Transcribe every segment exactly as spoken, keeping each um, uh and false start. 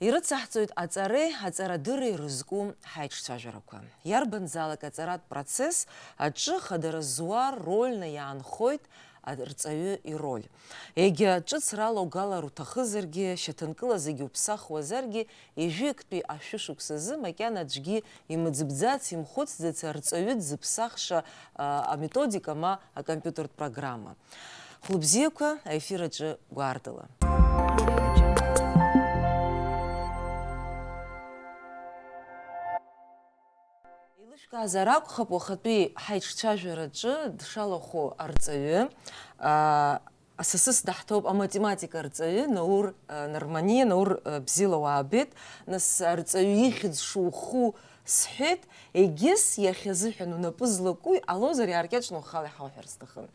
Ирыцаҳҵоит аҵареи аҵарадырреи рызку ҳаиҿцәажәарақәа. Иарбанзаалак аҵаратә процесс аҿы хадара зуа рольны иаанхоит арҵаҩы ироль. Егьа ҿыц ралоугалар уҭахызаргьы, шьаҭанкыла зегьы уԥсахуазаргьы, ҩажәиктәи ашәышықәсазы макьана аӡәгьы имыӡбӡац, имхәыцӡац арҵаҩы дзыԥсахша, а, аметодика ма акомпиутертә программа. Хәылбзиақәа аефир аҿы гәаартыла. Еилышәкаазар акәхап, уахатәи ҳаиҿцәажәараҿы дшалахәу арҵаҩы, аа, асасыс даҳҭоуп, аматематика арҵаҩы Наур, аа, Нарманиа. Наур, аа, бзиала уаабеит. Нас арҵаҩы ихьӡ шуху сҳәеит, егьыс иахьазыҳәан унапы злаку иҟалозар, иааркьаҿны ухала иҳауҳәар сҭахын.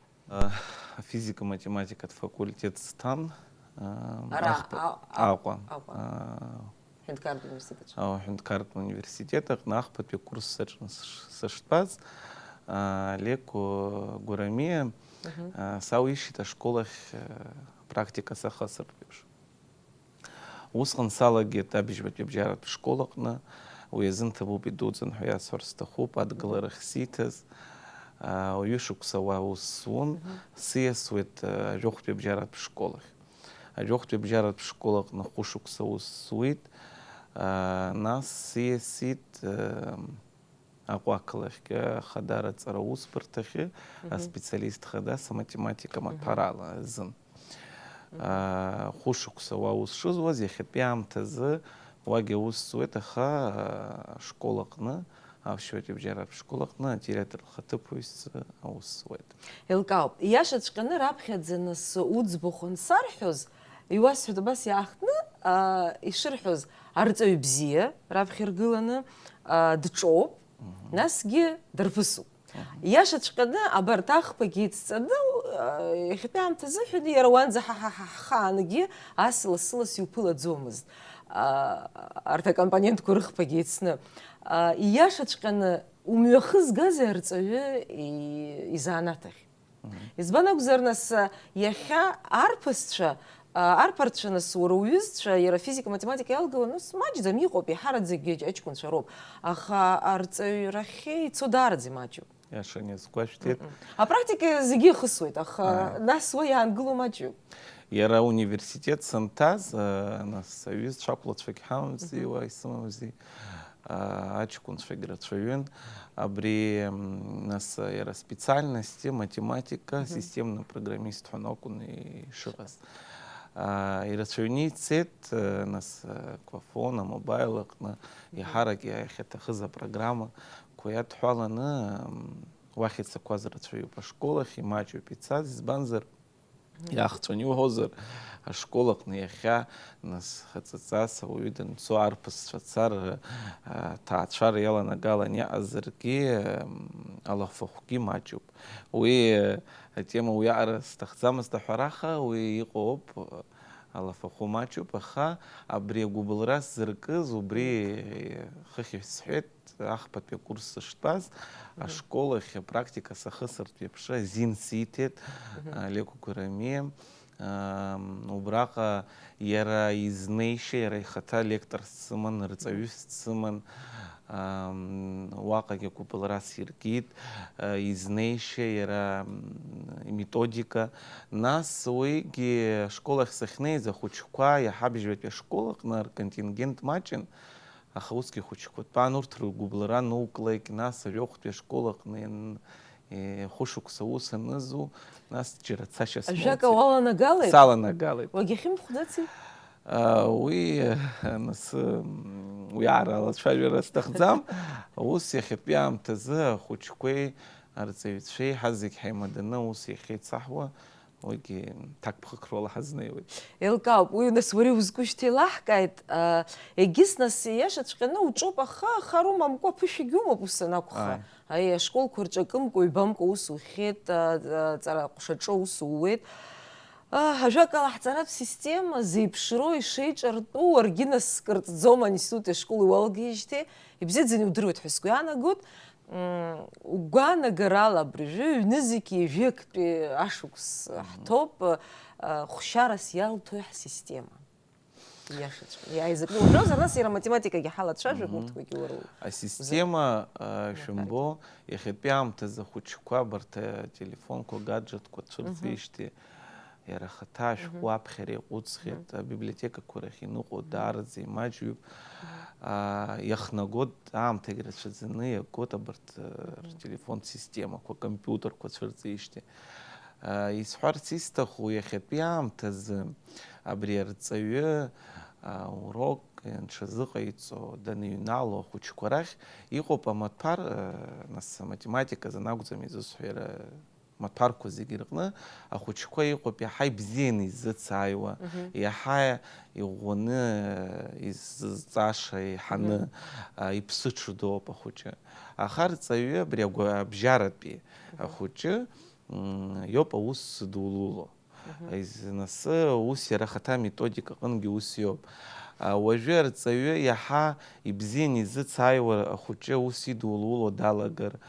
Афизика-математикатә факультет сҭан, а, Ара, Аҟәа, а, а, Аҟәа. Аҟәа. А, Ҳәынҭқарратә университет аҿы. Аҳәынҭқарратә университет аҟны ахԥатәи акурс аҿы сыш-, сыштәаз, а, Леко Гәарамиа, Мгм. А, сауишьит ашкол ахь, а, практика сахысыртә еиԥш. Усҟан салагеит абыжьбатәи абжьаратә школ аҟны, уи азын ҭабуп идуӡӡан ҳәа иасҳәар сҭахуп, адгыларахь сиҭаз, аа, ҩышықәса уа ус зун, Мгм. Сиасуеит, аа, ажәохәтәи абжьаратә школ ахь. Ажәохәтәи абжьаратә школ аҟны хәышықәса ус зуит, аа, нас сиасит, аа, Аҟәа ақалақьгьы ахадара аҵара усбарҭахьы Мгм. Аспециалист хадас аматематика Мгм. Маҭәарала азын. Мгм. Аа, хәышықәса уа ус шызуаз, иахьатәи аамҭазы уагь аус зуеит, аха, аа, ашкол аҟны, аԥсуа абжьаратә школ аҟны адиректор лхаҭыԥуаҩс аус зуеит. Еилкаауп, ииашаҵәҟьаны раԥхьаӡа нас уӡбахә ансарҳәоз, иуасҳәоит абас иаахтны, аа, ишырҳәоз, арҵаҩ бзиа раԥхьа иргыланы, аа, дҿоуп, Мгм. Насгьы дарԥысуп. Мгм. Ииашаҵәҟьаны абарҭ ахԥагьы еицҵаны, а, иахьатәи аамҭа азыҳәан иара уанӡа ҳа, ҳа, ҳа, ҳхаангьы ас лассы-ласс иуԥылаӡомызт, а, арҭ акомпонентқәа рыхԥагьы еицны. А, ииашаҵәҟьаны умҩахызгазеи арҵаҩы и-, изанааҭ ахь? Мгм. Избан акәзар, нас, а, иахьа арԥысцәа, а, арԥарцәа, нас, уара уҩызцәа, иара афизика-математика иалгауа, нас, маҷӡам, иҟоуп, еиҳараӡакгьы аҷ-, аҷкәынцәа роуп. Аха арҵаҩрахьы ицо даараӡа имаҷуп. Иашаны иазгәашәҭеит. Мм. Апрактика зегьы ихысуеит, аха Ааи. Нас уа иаангыло маҷуп. Иара ауниверситет санҭаз, а, нас, аҩызцәа ақәлацәагь ҳамамзи, Мгм. Уа исымамзи. А, аҷкәынцәагь рацәаҩын. Абри, м, нас, иара специальности, математика, Мгм. Системный программист ҳәа акәын ишыҟаз. А, ирацәаҩны ицеит, а, нас, а, Квафон, амобаил аҟны, Мгм. Иаҳарак иахьаҭахыз апрограммақәа иадҳәаланы, м, уахь ицақәаз рацәаҩуп. Ашкол ахь имаҷуп ицаз, избанзар, Иахҵәаны иуҳәозар, ашкол аҟны иахьа, нас, хаҵаҵас ауаҩы данцо, арԥысцәа цар, а, ҭаацәара иаланагалан иаҟазаргьы, м, алафахәгьы маҷуп. Уи, а, атема уиаҟара сҭахӡамызт аҳәараха, уи иҟоуп, алафахәы маҷуп, аха абри агәыбылра сзыркыз, убри хыхь исҳәеит, ахԥатәи акурс сыштәаз, Мгм. Ашкол ахь апрактика сахысыртә еиԥш азин сиҭеит, Мгм. А, Леко Гәарамиа. Ам, убраҟа иара изнеишьа, иара ихаҭа лекторс дсыман, Мгм. Рҵаҩыс дсыман, ам, уаҟагьы агәыбылра сиркит, а, изнеишьа, иара, м, иметодика. Нас уигьы ашкол ахь сахьнеиз, ахәыҷқәа иаҳа абжьбатәи ашкол аҟны рконтингент маҷын. Аха усгьы хәыҷқәа тәан, урҭ ргәыбылра нукылеит, нас ажәохәтәи ашкол аҟны иан-, е, хәышықәса аус анызу, нас џьара цашьа смоуцеит. Ажәак ауаланагалеит? Саланагалеит. Уагьахьымхәӡаци? А, уи, а, нас, м, уи аара алацәажәара сҭахӡам. Ус иахьатәи аамҭазы ахәыҷқәеи арҵаҩцәеи ҳазегь ҳаимаданы аус иахьеицаҳуа, уигьы ҭакԥхықәрала ҳазнеиуеит. Еилкаауп, уи нас уара иузку шьҭа еилаҳкааит, а, егьыс нас ииашаҵәҟьаны уҿоуп, аха, аха румамкәа ԥышәагьы умоуп ус анакәха. Ааи. Аи, ашколқәа рҿы акымкәа, ҩбамкәа ус ухьеит, а, а, ҵара аҟәшаҿы ус ууеит. А, ажәакала, ҳҵаратә система зеиԥшроу, ишеиҿартәу, уаргьы нас кыр ҵӡома аинститути ашколи уалагеижьҭеи, ибзиаӡаны иудыруеит ҳәа сгәы иаанагоит. М, угәаанагарала абыржәы ҩнызқьи жәактәи ашықәс Мгм. Ҳҭоуп, а, хәшьарас иалҭои ҳсистема? Иашаҵәҟьаны. Иааизакны уҳәозар, нас иара математикагьы ҳалацәажәап, Мгм. Урҭқәагьы уара у-, Асистема, а, Макар. Шәымбо, иахьатәи аамҭазы ахәыҷқәа абарҭ ателефонқәа, гаджетқәа Мгм. цәырҵижьҭеи, иара ахаҭа ашәҟәы Мгм. аԥхьара иаҟәыҵхьеит, Мгм. абиблиотекақәа рахь иныҟәо Мгм. даараӡа имаҷҩуп. Мгм. А, иахнаго аамҭагь рацәаӡаны иагоит абарҭ, а, Мгм. ртелефон системақәа, компиутерқәа цәырҵижьҭеи. А, исҳәарц исҭаху, иахьатәи аамҭазы абри арҵаҩы, а, урок ианҽазыҟаиҵо даныҩнало ахәыҷқәа рахь иҟоуп амаҭәар, а, нас, аматематиказы акәӡам изысҳәо, иара амаҭәарқәа зегьы рҟны ахәыҷқәа иҟоуп иаҳа ибзианы иззыцааиуа, Мгм. иаҳа иӷәӷәаны изызҵааша, иҳаны, Мгм. а, иԥсыҽу доуп ахәыҷы. Аха арҵаҩы абри агәа-, абжьаратәи Мгм. ахәыҷы, м, иоуп аус зыдулуло. Мгм. Из-, нас ус иара ахаҭа аметодика аҟынгьы ус иоуп. А, уажәы арҵаҩы иаҳа ибзианы изыцааиуа ахәыҷы ус идулуло далагар,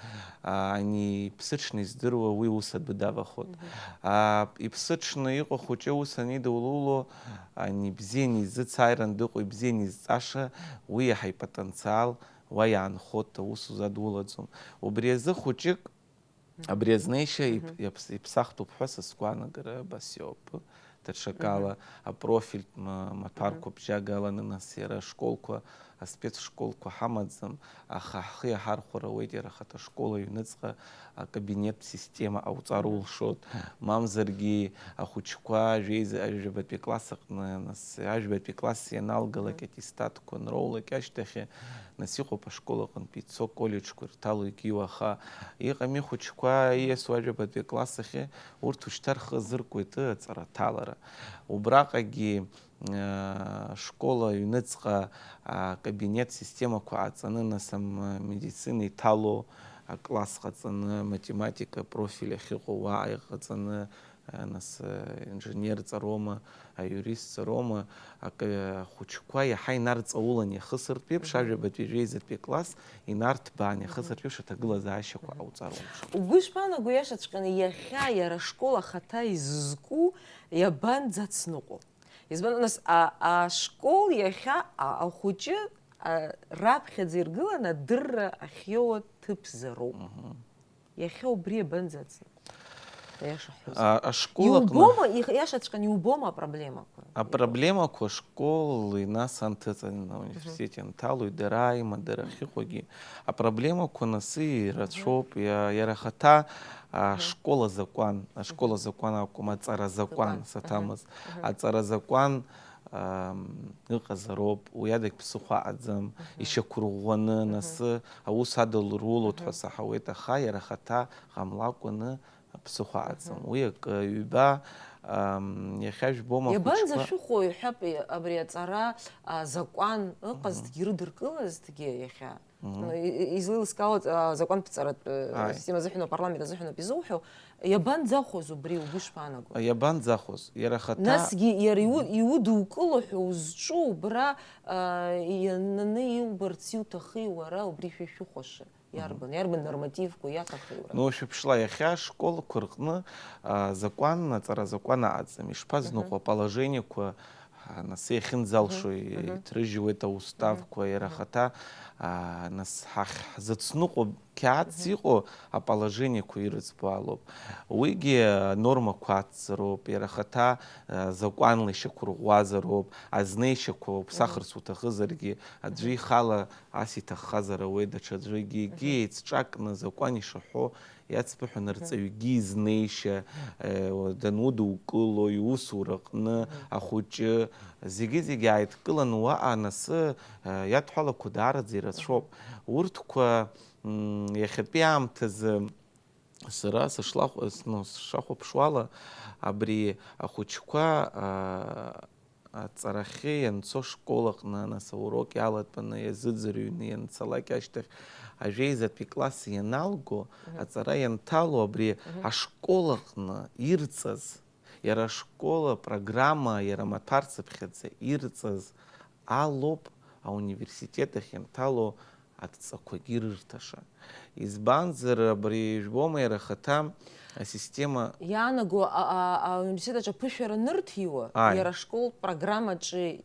а, ани иԥсыҽны издыруа уи ус адәы давахоит. Мгм. А, иԥсыҽны иҟоу ахәыҷы ус анидулуло, ани ибзианы изыцааиран дыҟоу, ибзианы изҵаша, уи иаҳа ипотенциал уа иаанхоит, аус узадулаӡом. Убри азы хәыҷык Мгм. Абри азнеишьа ип-, Мгм. иаԥс-, иԥсахтәуп ҳәа са сгәаанагара абас иоуп. Даҽакала, Мгм. апрофильтә ма-, маҭәарқәа Мгм. бжьагаланы, нас иара ашколқәа, аспецшколқәа ҳамаӡам, аха ҳхы иаҳархәар ауеит иара ахаҭа ашкол аҩныҵҟа акабинеттә система ҟауҵар Мгм. улшоит, мамзаргьы ахәыҷқәа жәеиза-, жәабатәи акласс аҟны, нас, ажәабатәи акласс ианалгалак Мгм. аттестатқәа анроулак ашьҭахь, нас иҟоуп ашкол аҟынтә ицо, коллеџьқәа ирҭало егьиу, аха иҟами ахәыҷқәа Мгм. ииасуа ажәабатәи акласс ахь, урҭ ушьҭа рхы азыркуеит аҵара аҭалара. Убраҟагьы, аа, школ аҩныҵҟа, аа, кабинет системақәа ҟаҵаны, нас ам-, медицина иҭало акласс ҟаҵаны, математика профиль ахьыҟоу уаҟа иҟаҵаны, нас, инженерҵароума, аиуристҵароума, акы, ахәыҷқәа иаҳа инарҵаулан иахысыртә еиԥш, Мгм. ажәабатәи жәеизатәи акласс инарҭбаан Мгм. иахысыртә еиԥш аҭагылазаашьақәа Мгм. ҟауҵар умшоит. Угәы ишԥаанагои, иашаҵәҟьаны иахьа иара ашкол ахаҭа изызку иабанӡацныҟәо? Избан, нас, а, ашкол иахьа, а, ахәыҷы, а, раԥхьаӡа иргыланы адырра ахьиоуа ҭыԥзароуп. Мгм. Иахьа убри абанӡацныҟәо? Аиаша ҳҳәозар. А, ашкол аҟны Иубома, их-, иашаҵәҟьаны иубома апроблемақәа? Апроблемақәа ашкол, нас анҭыҵын, Мгм. ауниверситет ианҭалои, дара аимадара ахьыҟоугьы. Апроблемақәа нас ирацәоуп, Мгм. иа-, иара ахаҭа, а, Мгм. ашкол азакәан, ашкол Мгм. азакәан акәым, аҵара азакәан Закәан. Мгм. саҭамыз. Мгм. Аҵара азакәан, ам, ыҟазароуп, уи адагь ԥсыхәа аӡам, Мгм. ишьақәырӷәӷәаны, Мгм. нас аус адылрулоит ҳәа Мгм. саҳауеит, аха иара ахаҭа ҟамлакәаны ԥсыхәа аӡам. Мгм. Уи акы, ҩба, ам, иахьа жәбома ахәыҷқәа. Иабанӡашәыхәо, иҳәап, абри аҵара, а, закәан Мгм. ыҟазҭгьы, ирыдыркылазҭгьы иахьа? Мгм. Ну, и-, и-, излеилыскаауа, а, азакәантә ҵаратә, э, Ааи. система азыҳәан, апарламент азыҳәан ауп изуҳәо. Иабанӡахәоз убри, угәы ишԥаанаго? Иабанӡахәоз? Иара ахаҭа Насгьы иара иу-, Мгм. иудукыло ҳәа узҿу убра, а, иананы иубарц иуҭахи уара, убри шәа ишәыхәаша? Мгм. Иарбан, иарбан нормативқәа иаҭахи уара? Ну, шәыԥшла, иахьа ашколқәа рҟны, а, закәан, аҵара закәан аҟаӡам. Ишԥазныҟәо Мгм. аположениеқәа, а, нас иахьынӡалшо Мгм, и-, мгм. иҭрыжьуеит ауставқәа, Мгм, иара мгм. ахаҭа, а, нас ҳахь ҳзыцныҟәо қьаадс Мгм. иҟоу аположениеқәа ирыӡбо алоуп. Уигьы, а, нормақәа ацзароуп, иара ахаҭа, а, закәанла ишьақәырӷәӷәазароуп, азнеишьақәа Мгм. уԥсахырц уҭахызаргьы, аӡәы Мгм. ихала ас иҭаххазар ауеит, даҽаӡәгьы, егьи Мгм. еицҿакны, закәан ишаҳәо иацԥыҳәаны Мгм. арҵаҩгьы изнеишьа, э, данудукыло, иусураҟны Мгм. ахәыҷы, зегьы-зегьы ааидкыланы уаҟа анасы, э, иадҳәалақәо даараӡа ирацәоуп. Мгм. Урҭқәа, м, иахьатәи аамҭазы сара сышлахә-, с-, ну, сшахәаԥшуала, абри ахәыҷқәа, а, аҵарахьы ианцо школ аҟны, нас аурок иалатәаны, иазыӡырҩны ианцалак ашьҭахь, ажәеизатәи класс ианалго, Мгм. аҵара ианҭало, абри Мгм. ашкол аҟны ирҵаз, иара ашкол апрограмма, иара амаҭәарцыԥхьаӡа ирҵаз алоуп ауниверситет ахь ианҭало адҵақәагьы ирырҭаша. Избанзар, абри, ижәбома, иара ахаҭа асистема Иаанаго, а, а, а, ауниверситет аҿы аԥышәара нырҭиуа, Ааи. иара ашколтә программаҿы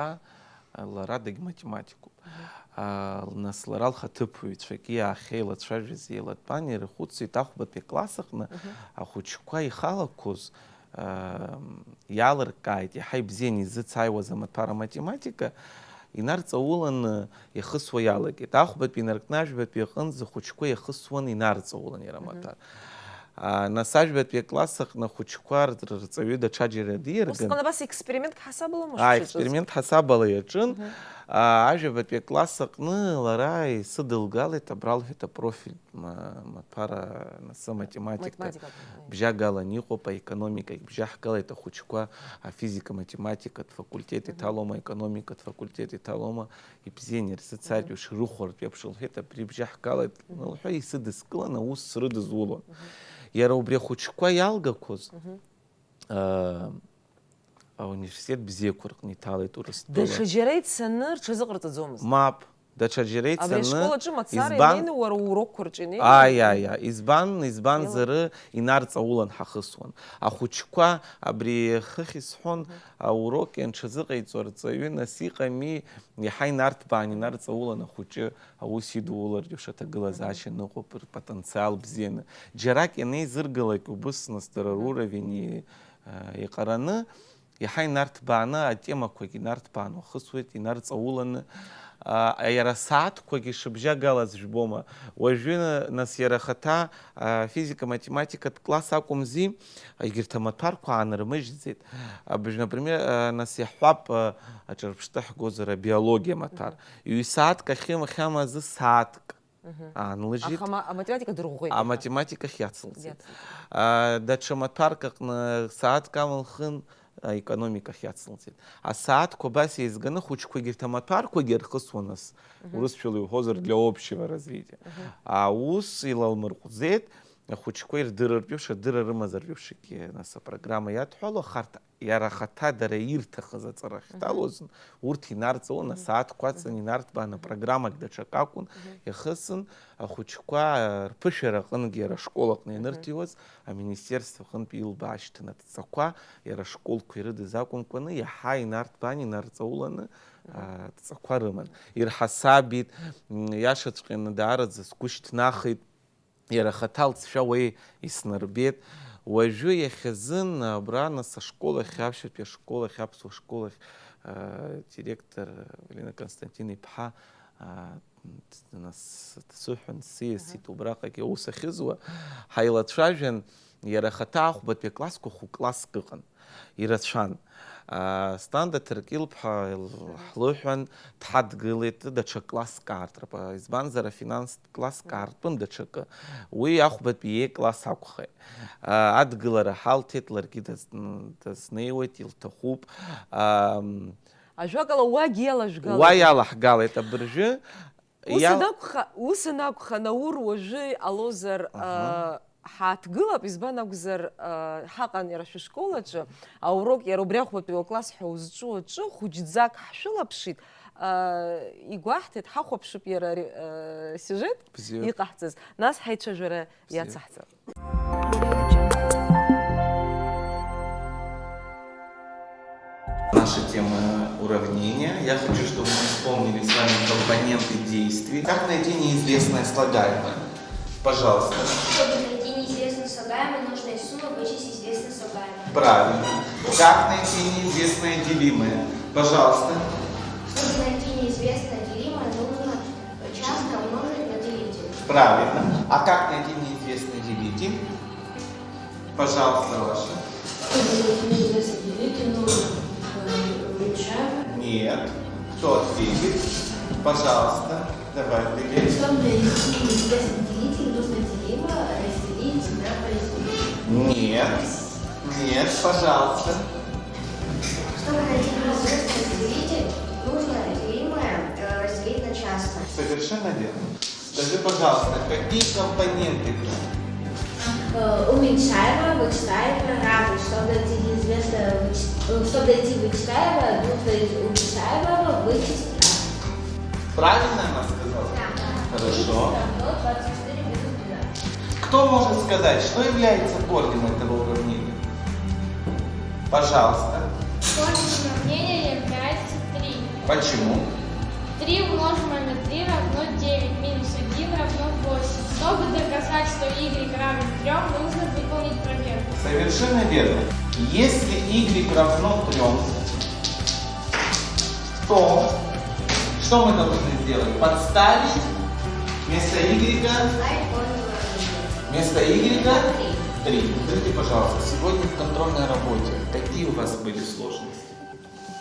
лара, лара дагьматематикуп. А, нас лара лхаҭыԥуаҩцәагьы иаахьеилацәажәаз еилатәан, ирхәыцит ахәбатәи акласс аҟны ахәыҷқәа ихалақәоз, а, иалыркааит, иаҳа ибзианы изыцааиуаз амаҭәар аматематика, инарҵауланы иахысуа иалагеит. Ахәбатәи инаркны ажәбатәи аҟынӡа ахәыҷқәа иахысуан инарҵаулан иара амаҭәар. А, нас ажәбатәи акласс аҟны ахәыҷқәа р-, рҵаҩы даҽаџьара диарган. Усҟан абас експериментк ҳасабала, мышт Аа, шаҿыз? Експеримент ҳасабала иаҿын. А, ажәабатәи акласс аҟны лара исыдылгалеит, абра лҳәеит апрофиль ма-, маҭәара, нас аматематика. Математика. Бжьагалан иҟоуп, аекономика бжьаҳгалеит ахәыҷқәа, афизика, математикатә факультет иҭалома, аекономикатә факультет иҭалома, ибзиан ирзыцааит, ушрыхәартә еиԥш лҳәеит, абри бжьаҳгалеит лҳәа, исыдыскылан, аус срыдызулон. Иара убри ахәыҷқәа иалгақәоз, аа, ауниверситет бзиақәа рҟны иҭалеит Урыстәыла. Даҽаџьара ицаны рҽазыҟарҵаӡомызт. Мап, даҽаџьара Абри ицаны, ашкол аҿы мацара избан? Инеины уара урокқәа рҿы инеины? Ааи, ааи, ааи. Избан, избанзар, инарҵаулан ҳахысуан. Ахәыҷқәа абри хыхь исҳәон, аурок ианҽазыҟаиҵо арҵаҩы, нас иҟами, иаҳа инарҭбаан, инарҵаулан ахәыҷы аус идулартә ишаҭагылазаашьа ныҟәоуп, рпотенциал бзианы. Џьарак ианеизыргалак убыс, нас дара руровень, а, иҟараны, Иаҳа инарҭбааны, атемақәагьы инарҭбааны ухысуеит, инарҵауланы, а, иара асааҭқәагьы шыбжьагалаз жәбома? Уажәы, нас, иара ахаҭа, а, физика-математикатә класс акәымзи, егьырҭ амаҭәарқәа аанырмыжьӡеит. Абыжә, например, а, нас иаҳҳәап, а, аҿырԥштәы ҳгозар, абиологиа маҭәар. Ҩ-сааҭк ахьымхьам азы сааҭк. Мгм. Аанлыжьит. Аха ма-, аматематика дырӷәӷәеит иаҳа. Аматематикахь иацылҵеит. Иацылҵеит. А, даҽа маҭәарк аҟны сааҭк амылхын, а, економикахь иацылҵеит. Асааҭқәа абас еизганы, хәыҷқәагьы рҭамаҭәарқәагьы рхысуан ас, Мгм. урысшәала иуҳәозар, для общего развития. Мгм. Аус илалмырҟәӡеит, ахәыҷқәа ирдырыртә еиԥш, адырра рымазар еиԥшгьы, нас, апрограмма иадҳәало, харҭ иара ахаҭа дара ирҭахыз аҵара ахьҭалоз, Мгм. урҭ инарҵаулан, Мгм. асааҭқәа ацын Мгм. инарҭбааны Мгм. программак даҽак акәын, Мгм. ихысын, ахәыҷқәа, а, рԥышәара аҟынгьы иара ашкол аҟны Мгм. ианырҭиуаз, аминистерство аҟынтә илбаашьҭын адҵақәа, иара ашколқәа ирыдыз акәымкәаны, иаҳа инарҭбаан, инарҵауланы, Мгм. а, адҵақәа рыман. Ирҳасабит, м, иашаҵәҟьаны даараӡа сгәы шьҭнахит. Иара ахаҭа лҵшәа уи иснарбеит. Уажәы иахьазын абра, нас, ашкол ахь, аԥшьатәи ашкол ахь, аԥсуа школ ахь, а, директор Валерина Константин-иԥҳа, а, нас, дсыҳәан, сиасит, Аҳа. убраҟагьы аус ахьызуа. Ҳаилацәажәан, иара ахаҭа ахәбатәи аклассқәа хәы-класск ыҟан. Ирацәан. А, Асҭанда Ҭыркьыл-ԥҳа ҳлыҳәан дҳадгылеит даҽа класск аартра. Избанзар, афинанстә класск аартәын даҽакы. Уи ахәбатәи Е класс акәхеит. А, адгылара ҳалҭеит, ларгьы даз-, дазнеиуеит, илҭахуп. Ам, Ажәакала, уагь иалажәгалеит. Уа иалаҳгалеит абыржәы. Ус Иал- анакәха, ус анакәха, Наур, уажәы иҟалозар, Аҳа. а, ҳааҭгылап, избан акәзар, а, ҳаҟан иара шәышкол аҿы, аурок иара убри ахәбатәи уа класс ҳәа узҿу аҿы хәыҷӡак ҳшәылаԥшит, а, игәаҳҭеит, ҳахәаԥшып иара ари, а, сиужет Бзиоуп. иҟаҳҵаз, нас ҳаицәажәара Бзиоуп. иацаҳҵап. Наша тема уравнения. Я хочу, чтобы мы вспомнили с вами компоненты действий. Как найти неизвестное слагаемое? Пожалуйста. Чтобы найти неизвестное слагаемое, нужно из суммы вычесть известное слагаемое. Правильно. Как найти неизвестное делимое? Пожалуйста. Чтобы найти неизвестное делимое, нужно частка умножить на делитель. Правильно. А как найти неизвестный делитель? Пожалуйста, Лаша. Чтобы найти неизвестный делитель, нужно, э, вычитать. Нет. Кто ответит? Пожалуйста. Давай, Лилия. Чтобы найти неизвестный делитель, нужно делимое разделить на производное. Нет. Нет, пожалуйста. Чтобы найти неизвестный разделитель, нужно делимое, э, разделить на частное. Совершенно верно. Скажи, пожалуйста, какие компоненты? Э, уменьшаемое, вычитаемое, равно. Чтобы найти неизвестное, выч-, э, чтобы найти вычитаемое, нужно из уменьшаемого вычесть равно. Правильно она сказала? Да. Хорошо. Икс равно двадцать четыре минус двенадцать. Кто может сказать, что является корнем этого уравнения? Пожалуйста. Корнем уравнения является три. Почему? Три умноженное на три равно девять, минус один равно восемь. Чтобы доказать, что y равен трём, нужно выполнить проверку. Совершенно верно. Если y равно трём, то что мы должны сделать? Подставить вместо y, вместо y три. Скажите, пожалуйста, сегодня в контрольной работе какие у вас были сложности?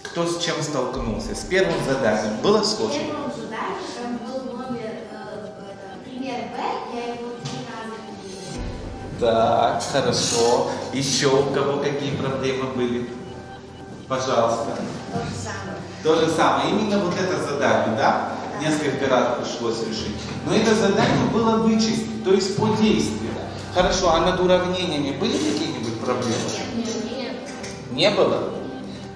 Кто с чем столкнулся? С первым заданием было сложно? Первым заданием там был номер, э, это, пример Б, я его три раза переписала. Так, хорошо. Ещё у кого какие проблемы были? Пожалуйста. То же самое. То же самое. Именно вот это задание, да? Да. Несколько раз пришлось решить. Но это задание было вычесть, то есть по действию. Хорошо, а над уравнениями были какие-нибудь проблемы? Нет, нет. Не было?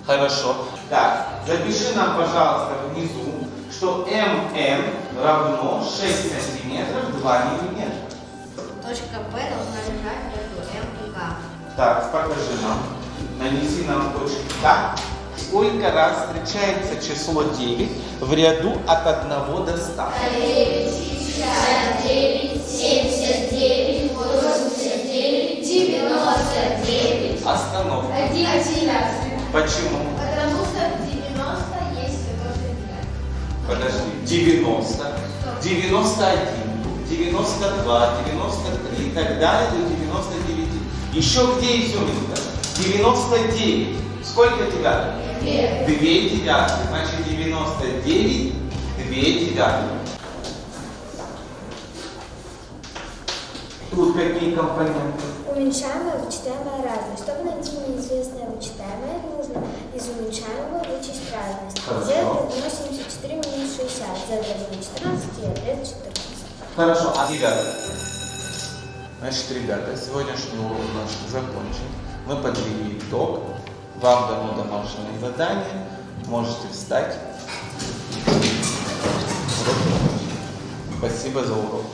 Хорошо. Так, запиши нам, пожалуйста, внизу, что М Н равно шесть сантиметров два миллиметра. Точка П должна лежать между М и К. Так, покажи нам. Нанеси нам точку К. Сколько раз встречается число девять в ряду от одного до ста? Девять, пятьдесят девять, семьдесят девять, восемьдесят девять, девяносто девять. Остановка. Один, один раз. Почему? Потому что в девяносто есть тоже девятка. Подожди, девяносто, девяносто один, девяносто два, девяносто три и так далее до девяносто девяти. Еще где изюминка? Девяносто девять. Сколько девяток? Две. Две девятки. Значит, девяносто девять, две девятки. Тут какие компоненты? Уменьшаемая вычитаемая разность. Чтобы найти неизвестное вычитаемое, нужно из уменьшаемого вычесть разность. Хорошо. Z равно семьдесят четыре минус шестьдесят, Z равно четырнадцать и Z четырнадцать. Хорошо, а девятка? Значит, ребята, сегодняшний урок наш закончен. Мы подвели итог. Вам дано домашнее задание. Можете встать. Урок закончен. Спасибо за урок.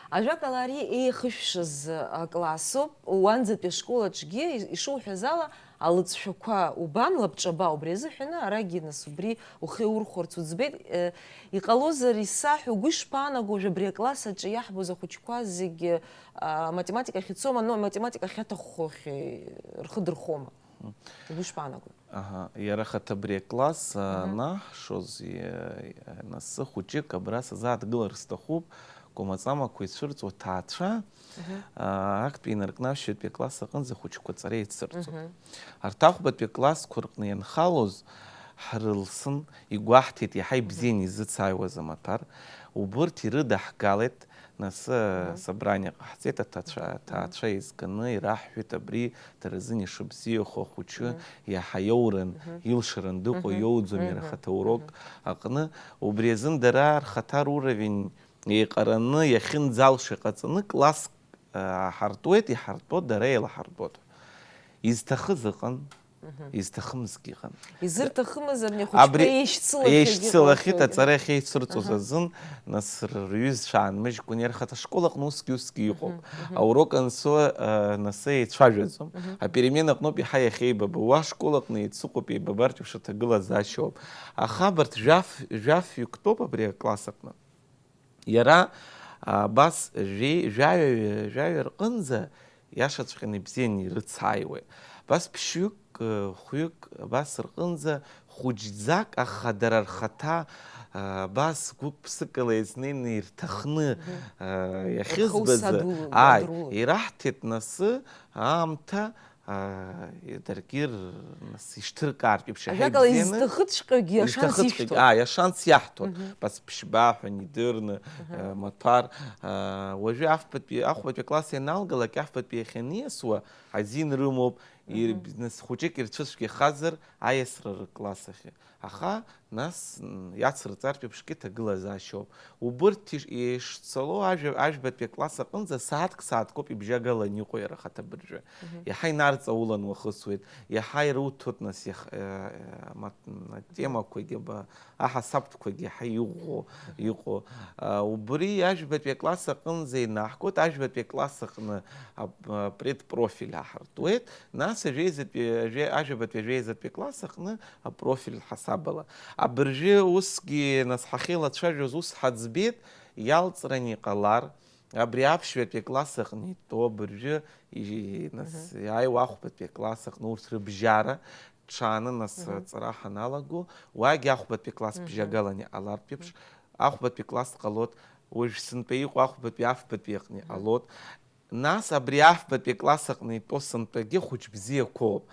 Ажәакала, ари еихышәшаз аклассоуп. Уанӡатәи ашкол аҿгьы, ишуҳәаз ала, алыҵшәақәа убан, лабҿаба, убри азыҳәаны арагьы, нас, убри ухы иурхәарц уӡбеит. Э, иҟалозар исаҳәа, угәы ишԥаанаго, уажә абри акласс аҿы иаҳбоз ахәыҷқәа зегьы, а, математика ахь ицома, но математика ахьаҭаххо ахь рхы дырхома? Мгм. Угәы ишԥаанаго? Аҳа, иара ахаҭа абри акласс, а, Мгм. анаҳшоз, и-, нас хәыҷык абра сазааҭгылар сҭахуп, кәамаҵамақәа ицәырҵуа ҭаацәа, Мгм. а, актәи инаркны ашәатәи акласс аҟынӡа ахәыҷқәа аҵара еицырҵоит. Мгм. Арҭ ахәбатәи аклассқәа рҟны ианхалоз, ҳрылсын, игәаҳҭеит иаҳа ибзианы изыцааиуаз амаҭәар, убырҭ ирыдаҳгалеит, нас, Мгм. асобрание ҟаҳҵеит, аҭаацәа, Мгм. аҭаацәа еизганы ираҳҳәеит, абри дара рзын ишыбзиахо ахәыҷы Мгм. иаҳа иоуран, Мгм. илшаран дыҟоу Мгм. иоуӡом иара Мгм. ахаҭа урок Мгм. аҟны, убри азын дара рхаҭа руровень еиҟараны иахьынӡалшо иҟаҵаны класск, а, ҳартуеит, иҳартуа дара еилаҳартуеит. Изҭахыз ыҟан, Мгм. изҭахымзгьы ыҟан. Изырҭахымыз абни ахәыҷқәа Абри еишьцылахьеит, еишьцылахьеит, еишьцылахьеит. аҵара ахьеицырҵоз Аҳа. азын, нас рҩызцәа аанмыжькәан, иара ахаҭа ашкол аҟны усгьы, усгьы иҟоуп. Мгм, мгм. Аурок анцо, а, нас еицәажәаӡом. Мгм. Аперемена аҟноуп иаҳа иахьеибабо. Уа ашкол аҟны еицыҟоуп, еибабартә еиԥш аҭагылазаашьоуп. Аха абарҭ жәаф-, жәаф-ҩыктәоуп абри акласс аҟны. Иара, а, абас жәеи-, жәаҩа, жәаҩа рҟынӡа иашаҵәҟьаны ибзианы ирыцааиуеит. Абас ԥшьҩык, э, хәҩык, абас рҟынӡа хәыҷӡак, аха дара рхаҭа, а, абас гәык-ԥсыкала иазнеины ирҭахны, Мгм. а, Рхы иахьызбаз, усадула-, ааи, адрула. ираҳҭеит насы аамҭа, аа, даргьы р-, нас ишьҭыркаартә еиԥш иаҳа Ажәакала, ибзианы, изҭахыҵәҟьогьы ашанс изҭахыҵәҟьогьы, ишәҭо. аа, ашанс иаҳҭон. Мгм. Бас ԥшьба ҳәа, нидырны, Мгм. э, маҭәар, аа, уажәы афбатәи, ахәбатәи акласс ианалгалак, афбатәи иахьаниасуа азин рымоуп, ир-, Мгм. нас хәыҷык ирцәыцәгьахазар аиасра рыкласс ахь. Аха нас, м, иацырҵартә еиԥшгьы ҭагылазаашьоуп. Убырҭ иш-, ишцало ажәа-, ажәбатәи акласс аҟынӡа сааҭк-сааҭкоуп ибжьагалан иҟоу иара ахаҭа абыржәы. Мгм. Иаҳа инарҵаулан уахысуеит, иаҳа ируҭоит нас иах-, э, э, ма-, м, атемақәагьы, ба-, аҳасабтәқәагьы иаҳа иӷәӷәо Мгм. иҟоу. А, убри ажәбатәи акласс аҟынӡа инаҳгоит, ажәбатәи акласс аҟны ап-, а, предпрофиль аҳартуеит, нас ажәеизатәи, ажәе-, ажәабатәи ажәеизатәи акласс аҟны апрофиль ҳасабала. Абыржәы усгьы, нас, ҳахьеилацәажәоз ус ҳаӡбеит, иалҵран иҟалар, абри аԥшьбатәи акласс аҟны итәоу абыржәы, и-, нас, Мгм. иааиуа ахәбатәи акласс аҟны урҭ рыбжьара ҽааны, нас, Мгм. аҵара ҳаналаго, уагь ахәбатәи акласс Мгм. бжьагалан иҟалартә еиԥш, Мгм. ахәбатәи класс ҟалоит, уажә сынтәа иҟоу ахәбатәи, афбатәи аҟны Мгм. иҟалоит. Нас абри афбатәи акласс аҟны итәоу сынтәагьы хәыҷ бзиақәоуп.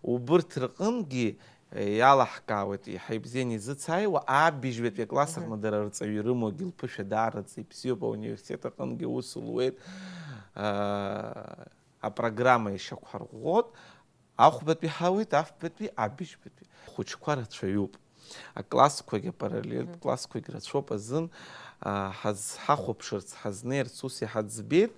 Убырҭ рҟынгьы, е, иалаҳкаауеит, иаҳа ибзианы изыцааиуа, абыжьбатәи акласс Мгм. аҟны дара рҵаҩы рымоугьы лԥышәа даараӡа ибзиоуп, ауниверситет аҟынгьы аус луеит, а, апрограмма ишьақәҳарӷәӷәоит, ахәбатәи ҳауеит, афбатәи, абыжьбатәи. Хәыҷқәа рацәаҩуп. Аклассқәагьы, апараллельтә Мгм. классқәагь рацәоуп азын, а, ҳаз-, ҳахәаԥшырц, ҳазнеирц ус иҳаӡбеит,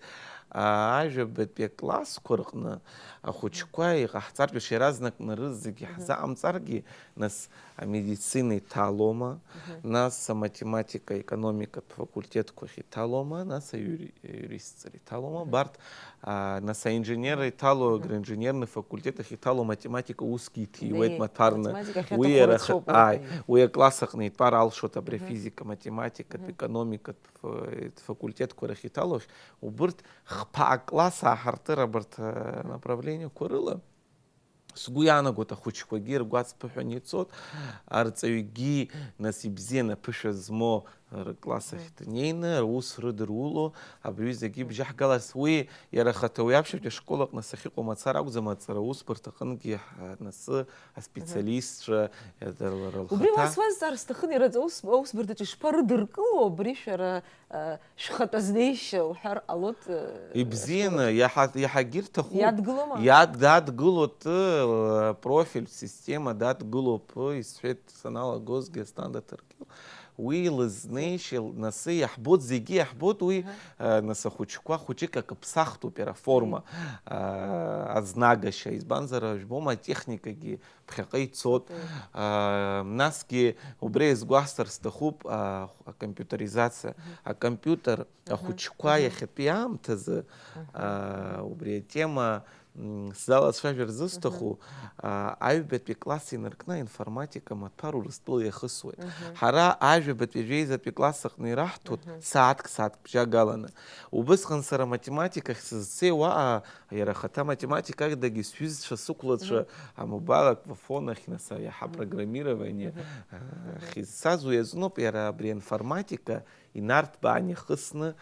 а, ажәабатәи аклассқәа рҟны ахәыҷқәа иҟаҳҵартә еиԥш иаразнак нарызегьы Мгм. ҳзаҟамҵаргьы, нас, амедицина иҭалома, Мгм. нас, аматематика, аекономикатә факультетқәахь иҭалома, нас, аиури-, аиуристцәа иҭалома, Мгм. абарҭ, А, нас аинженер иҭало, агроинженерный факультет ахь иҭало математика усгьы иҭиуеит, Днеи, маҭәарны. математика ахьаҭаху Уи иара рацәоуп, ааи, аиеи. Уи акласс аҟны итәар алшоит абри афизика, математикатә, економикатә ф-, факультетқәа рахь иҭалоушь, убырҭ хԥа акласс ааҳартыр абарҭ, а, направлениақәа рыла. Сгәы иаанагоит, ахәыҷқәагьы ргәаҵԥыҳәаны ицоит, арҵаҩгьы, нас, ибзианы аԥышәа змоу рыкласс ахь днеины, рус рыдыруло, абри зегьы бжьаҳгаларц, уи иара ахаҭа уи аԥшьбатәи ашкол аҟны сахьыҟоу мацара акәӡам, аҵара усбарҭа аҟынгьы ҳ-, нас аспециалистцәа, иара лара Убри лхаҭа. Уа суазҵаар сҭахын, иара аус-, аусбарҭаҿы ишԥарыдыркыло абри шәара, а, шәхатәы азнеишьа уҳәар ҟалоит, а, Ибзианы, иаҳа-, иаҳагьы рҭахуп. Иадгылома? Иад-, дадгылоит, э, профиль система дадгылоуп, э, исҳәеит саналагозгьы Асҭанда Ҭаркьыл. Уи лызнеишьа, нас иаҳбоит, зегьы иаҳбоит, уи, э, нас ахәыҷқәа, хәыҷык акы ԥсахтәуп иара аформа, э, азнагашьа, избанзар, жәбома, атехникагьы ԥхьаҟа ицоит. Э, насгьы убри еизгәаҳсыр сҭахуп, э, акомпиутеризациа. Акомпиутер ахәыҷқәа иахьатәи аамҭазы, э, убри атема, м, сзалацәажәар зысҭаху, э, аҩбатәи класс инаркны аинформатика маҭәар Урыстәыла иахысуеит. Ҳара ажәабатәи, жәеизатәи класс аҟны ираҳҭоит сааҭк, сааҭк бжьагаланы. Убысҟан сара математикахь сызцеи уаҟа, иара ахаҭа математикадагьы сҩызцәа, сықәлацәа, амобайл аквафон ахь, нас, иаҳа программирование, э, ахьизцаз уи азыноуп, иара абри аинформатика инарҭбаан иахысны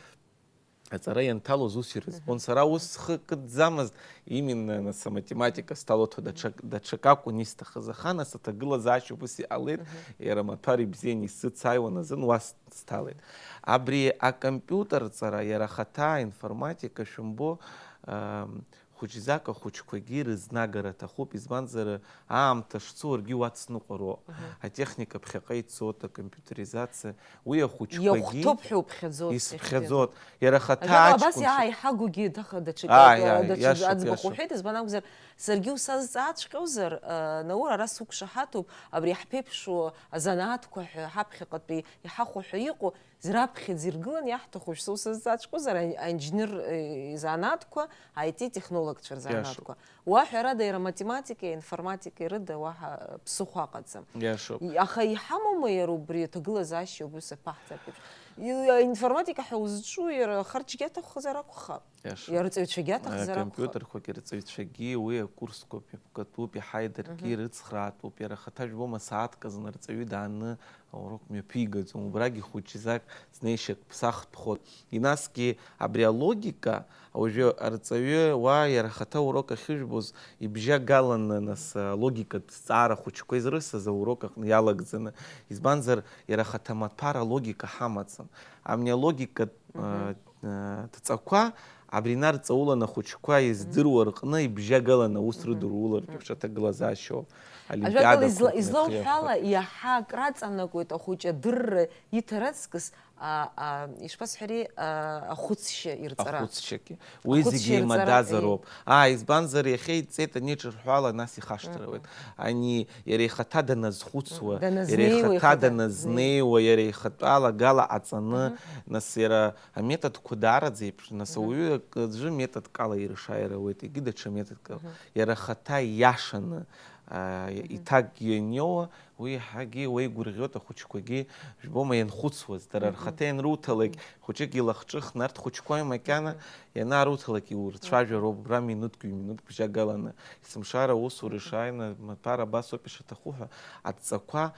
аҵара ианҭалоз ус ирызбон. Сара ус схы кыдӡамызт, именно, нас, аматематика сҭалоит ҳәа даҽак, даҽак акәын исҭахыз. Аха, нас, аҭагылазаашьа убыс иҟалеит, иара маҭәар ибзианы исзыцааиуан азын уа с-, сҭалеит. Абри акомпиутерҵара, иара ахаҭа аинформатика, шәымбо, ам, хәыҷӡак ахәыҷқәагьы рызнагара аҭахуп, избанзар, аамҭа шцо уаргьы уацныҟәароуп. Атехника ԥхьаҟа ицоит, акомпиутеризациа, уи ахәыҷқәагьы Иахәҭоуп ҳәа уԥхьаӡоит, исԥхьаӡоит. Иара ахаҭа Ажәак, абас аҷкәынцәа иааиҳагагәгьы даха даҽакы, Ааи, ааи, даҽа иашоуп, аӡбахә иашоуп. Уҳәеит, избан акәзар, саргьы усазҵааҵәҟьозар, а, Наур, ара суқәшаҳаҭуп, абри иаҳԥеиԥшу азанааҭқәа ҳәа ҳаԥхьаҟатәи иҳахәо ҳәа иҟоу, раԥхьаӡа иргыланы иаҳҭаху шәсоусазҵааҵәҟьозар, ан-, анџьныр, э, изанааҭқәа, I T технологцәа рзанааҭқәа. Уа, ҳәарада, иара математикеи информатикеи рыда уаҳа ԥсыхәа ыҟаӡам. Иашоуп. И-, аха иҳамоума иара убри аҭагылазаашьа убри саԥаҳҵап еиԥш? И-, информатика ҳәа узҿу иара харчгьы аҭаххазар акәхап. Иашоуп. Иара рҵаҩцәагьы аҭахзар акәхап. Акомпиутерқәагьы рҵаҩцәагьы уи акурсқәа ԥкатәуп, иаҳа идыркгьы ирыцхраатәуп, иара ахаҭа жәбома сааҭк азын арҵаҩы дааны аурок мҩаԥигаӡом, убрагьы хәыҷӡак знеишьак ԥсахтәхоит. Инасгьы абри алогика, уажәы арҵаҩы уа иара ахаҭа аурок ахьыжәбоз ибжьагаланы, нас, алогикатә зҵаара хәыҷқәа изрысыз аурок аҟны иалагӡаны, избанзар, иара ахаҭа маҭәар алогика ҳамаӡам. Амни алогикатә, э, э, ҭҵақәа абри нарҵауланы ахәыҷқәа издыруа рҟны ибжьагаланы аус рыдырулартә еиԥш аҭагылазаашьоуп. Олимпиадақәа Ажәакала, изла-, рҟны излауҳәо ала, ихиахәа. Иаҳа акраҵанакуеит ахәыҷы адырра иҭара аҵкыс, а, а, ишԥасҳәари, а, ахәыцшьа ирҵара. Ахәыцшьагьы. Уи Ахәыцшьа зегьы ирҵара, еимадазароуп. Аа, избанзар, иахьа иҵеит ани ҿырҳәала, нас ихашҭыр ауеит. Ани иара ихаҭа даназхәыцуа, Мгм. иара Даназнеиуа, ихаҭа ихаҭа даназнеиуа, иара ихатәала гала аҵаны, Мгм. нас иара аметодқәа даараӡа еиԥш, нас Мгм. ауаҩы акы аӡәы методк ала ирышааир ауеит, егьи даҽа методк ала. Мгм. Иара ахаҭа иашаны, аа, Мгм. иҭакгьы ианиоуа, уи иаҳагьы уеигәырӷьоит ахәыҷқәагьы, жәбома, ианхәыцуаз, дара Мгм. рхаҭа ианруҭалак, Мгм. хәыҷык илахҿыхны, арҭ хәыҷқәа макьана Мгм. ианаарыҭалак иурцәажәароуп, убра минуҭк, ҩ-минуҭк бжьагаланы. Есымшара аусура ишааины, маҭәар абас ауп ишаҭаху ҳәа, адҵақәа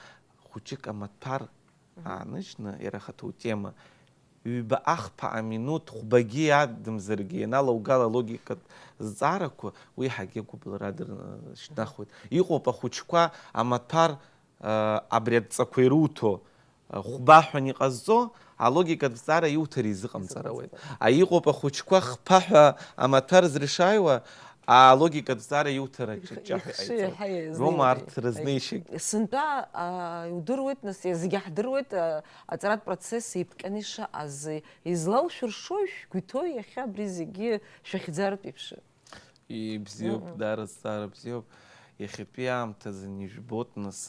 хәыҷык амаҭәар Мгм. ааныжьны, иара ахаҭа утема, ҩба ахԥа аминуҭ хәбагьы адамзаргьы ианалаугала алогикатә зҵаарақәа, уи ҳагьы агәыбылра дыршьҭнахуеит. Иҟоуп ахәыҷқәа амаҭәар, а, абри адҵақәа ируҭо, а, хәба ҳәа иҟазҵо, алогикатә зҵаара иуҭар изыҟамҵар ауеит. Изыҟамҵар. А, иҟоуп ахәыҷқәа хԥа ҳәа амаҭәар зрышааиуа, алогикатә зҵаара иуҭар аҷ-, Ихшыҩ ҷаҳәа ҟаиҵоит. Иаҳа иазеиуеит. Рома арҭ рызнеишьагь. Сынтәа, а, иудыруеит, нас, зегьы ҳдыруеит, а, аҵаратә процесс еиԥҟьаны ишыҟаз, излаушәыршои шәгәы иҭоу иахьа абри зегьы шәахьӡаратә еиԥш? Ибзиоуп, Мгм. даара зҵаара бзиоуп. Иахьатәи аамҭазын ижәбоит, нас,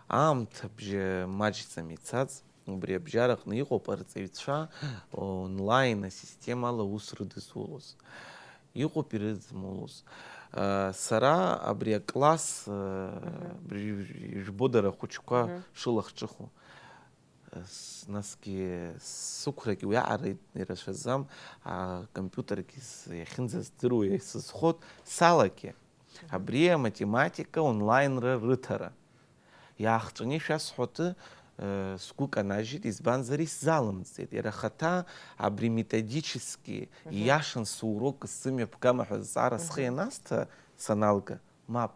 аамҭа бжьы маҷӡам ицаз. Убри абжьараҟны иҟоуп арҵаҩцәа онлайн асистемала аус рыдызулоз. Иҟоуп ирыдмулоз. Сара абри акласс, абри ижәбо дара ахәыҷқәа шылахҿыху. Насгьы сықәрагь уиаҟара ирацәаӡам, акомпиутергьы иахьынӡаздыруа исызхоит, салагьы. Абри аматематика онлайнра рыҭара. Иаахҵәаны ишәасҳәоты, сгәы канажьит, избанзар исзалымҵит. Иара ахаҭа абри методически ииашан сурок сзымҩаԥгама ҳәа зҵаара схы ианасҭа саналга, мап.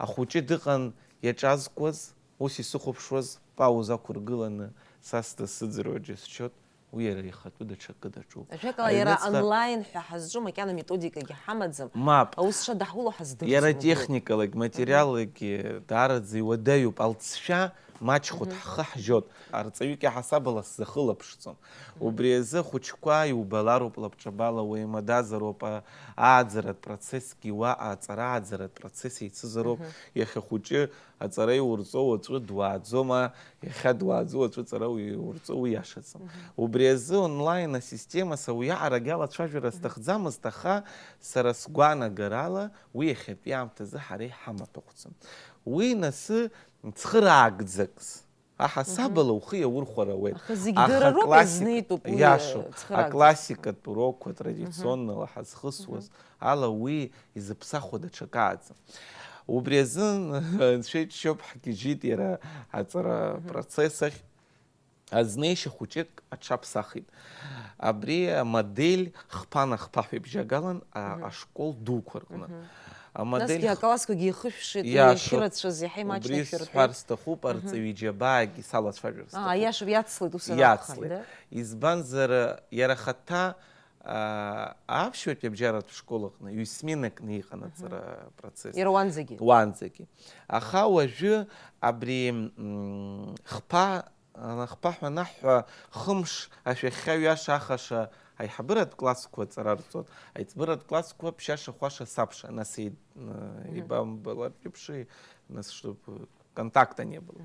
Ахәыҷы дыҟан иаҿазкуаз, ус исыхәаԥшуаз, пауза ақәыргыланы, са сдасыӡырҩуа џьысшьоит. Уи иара ихатәы даҽакы даҿуп. Ажәакала, иара аҩныҵҟа онлайн ҳәа ҳазҿу макьана методикагьы ҳамаӡам. Мап. Аус шадҳуло ҳаздырӡом. Иара техникалагь, материаллагьы даараӡа иуадаҩуп, алҵшәа маҷхоит, ҳхы ҳжьоит. Арҵаҩык иаҳасабала сзахылаԥшӡом. Убри азы ахәыҷқәа иубалароуп лабҿабала, уеимадазароуп, а-, ааӡаратә процессгьы уа, аҵара ааӡаратә процесс еицызароуп. Иахьа хәыҷы аҵара иурҵо уаҵәы дуааӡома, иахьа дуааӡо уаҵәы аҵара иурҵо, уи иашаӡам. Убри азы онлайн асистема са уиаҟарагь алацәажәара сҭахӡамызт, аха сара сгәаанагарала уи иахьатәи аамҭазы ҳара иҳамаҭәахәӡам. Уи насы цхыраагӡакс аҳасабала ухы иаурхәар ауеит. Аха зегь дырароуп, классик-, иазнеитәуп уи, иашоуп, цхыраагӡа. Аклассикатә урокқәа традиционнала ҳазхысуаз ала уи изыԥсахуа даҽакы ааӡам. Убри азын анцәа иџьшьоуп, ҳгьежьит иара аҵара процесс ахь. Азнеишьа хәыҷык аҽаԥсахит. Абри амодель хԥа-нахԥа ҳәа ибжьагалан, а, ашкол дуқәа рҟны. Амодель насгьы х-, аклассқәагьы ихышәшеит, уи иашоуп, иахьырацәаз иаҳа имаҷны убри ишәырҳәеит. Сҳәар сҭахуп, арҵаҩы џьабаагьы салацәажәар сҭахуп. Аа, иашоуп, иацлеит ус анакәха, иацлеит, да? Избанзар, иара хаҭа, а, аԥшьбатәи абжьаратә школ аҟны ҩ-сменакны иҟан аҵара процесс. Иара уанӡагьы? Уанӡагьы. Аха уажәы абри, м, хԥа Анахԥа ҳәа анаҳҳәа, хымш ашәахьа ҩаша-ахаша аиҳабыратә классқәа аҵара рҵоит, аиҵбыратә классқәа ԥшьаша-хәаша сабша, нас еи-, ибамбалартә еиԥш, нас чтобы контакта не было.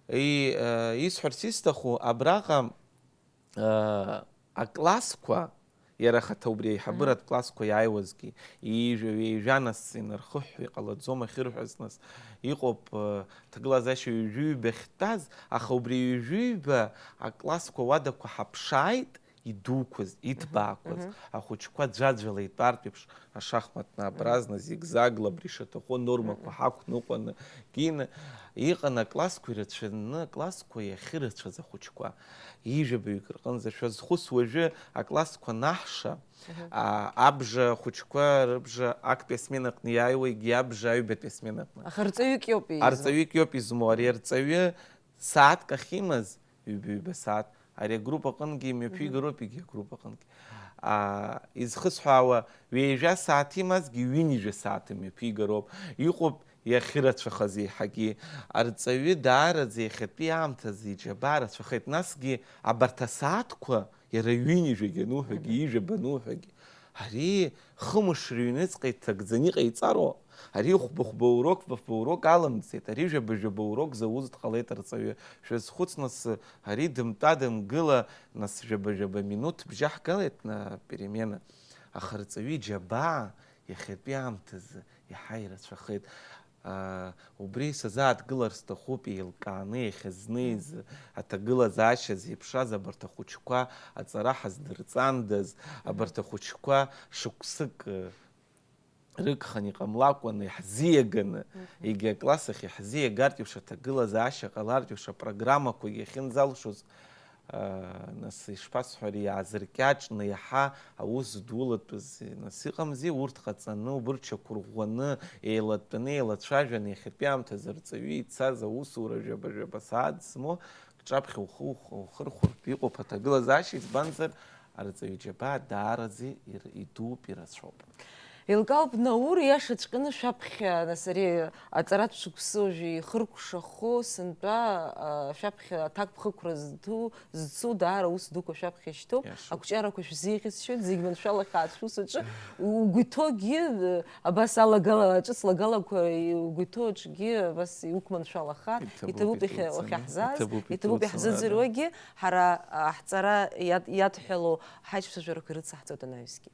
И, э, исҳәарц исҭаху, абраҟа, э, аклассқәа, иара ахаҭа убри аиҳабыратә классқәа иааиуазгьы, ҩажәа, ҩажәа нас инархыҳәҳәо иҟалаӡом ахьырҳәаз, нас иҟоуп, э, ҭагылазаашьа ҩажәи ҩба ахьтәаз, аха убри ҩажәи ҩба аклассқәа уадақәа ҳаԥшааит, идуқәаз, иҭбаақәаз, ахәыҷқәа ӡәаӡәала итәартә еиԥш, ашахматны абра зны зигзагла абри шаҭаху анормақәа ҳақәныҟәаны, кины, иҟан аклассқәа ирацәаны, аклассқәа иахьырацәаз ахәыҷқәа. Ҩажәаҩык рҟынӡа шәазхәыц уажәы аклассқәа анаҳша, а, абжа ахәыҷқәа рыбжа актәи асмена аҟны иааиуа, егьи абжа аҩбатәи асмена аҟны. Аха рҵаҩык иоуп измоу. Арҵаҩык иоуп измоу, ари арҵаҩы сааҭк ахьимаз, ҩба-ҩба сааҭ, ари агрупп аҟынгьы имҩаԥигароуп, егьи агрупп аҟынгьы. А, изхысҳәаауа, ҩажәа сааҭ имазгьы ҩынҩажәа сааҭ имҩаԥигароуп. Иҟоуп иахьырацәахаз еиҳагьы. Арҵаҩы даараӡа иахьатәи аамҭазы иџьабаа рацәахеит. Насгьы абарҭ асааҭқәа, иара ҩынҩажәагьы ануҳәагьы, ҩажәаба ануҳәагьы, ари хымш рыҩныҵҟа иҭагӡаны иҟаиҵароу? Ари хәба-хәба урок, фба-фба урок алымҵит, ари жәаба-жәаба урок зауз дҟалеит арҵаҩы. Шәазхәыц нас, ари дымтәа-дымгыла, нас жәаба-жәаба минуҭ бжьаҳгалеит на перемена. Аха арҵаҩы иџьабаа иахьатәи аамҭазы иаҳа ирацәахеит. Аа, убри сазааҭгылар сҭахуп, еилкааны иахьазнеиз, аҭагылазаашьа зеиԥшраз абарҭ ахәыҷқәа аҵара ҳаздырҵандаз, абарҭ ахәыҷқәа шықәсык, рыгханы иҟамлакәаны иаҳзиаганы, егьи акласс ахь иаҳзиагартә еиԥш аҭагылазаашьа ҟалартә еиԥш апрограммақәагьы ахьынӡалшоз, аа, нас, ишԥасҳәари, иаазыркьаҿны иаҳа аус дулатәыз, нас, иҟамзи, урҭ ҟаҵаны, убырҭ шьақәырӷәӷәаны, еилатәаны, еилацәажәаны, иахьатәи аамҭазы арҵаҩы ицаз аусура жәаба-жәаба сааҭ змоу, ҿаԥхьа ухы ух-, ухырхәартә иҟоуп аҭагылазаашьа, избанзар, арҵаҩы џьабаа даараӡа ир-, идууп, ирацәоуп. Еилкаауп, Наур, иашаҵәҟьаны шәаԥхьа, нас, ари аҵаратә шықәсы уажәы ихыркәшахо сынтәа, а, шәаԥхьа аҭакԥхықәра зду, зцу, даара аус дуқәа шәаԥхьа ишьҭоуп. Иашоуп. Ақәҿиарақәа шәзеиӷьасшьоит, зегь маншәалахааит шәусаҿы. Угәы иҭоугьы, абас алагала, аҿыц лагалақәа угәы иҭоу аҿгьы абас иуқәманшәалахар. Иҭабуп, иҭабуп иахьа-, иҭабуп, уахьаҳзааз, иҭабуп, иҭабуп иаҳзыӡырҩуагьы, ҳара, а, ҳҵара иад-, иадҳәалоу ҳаиҿцәажәарақәа ирыцаҳҵоит анаҩсгьы.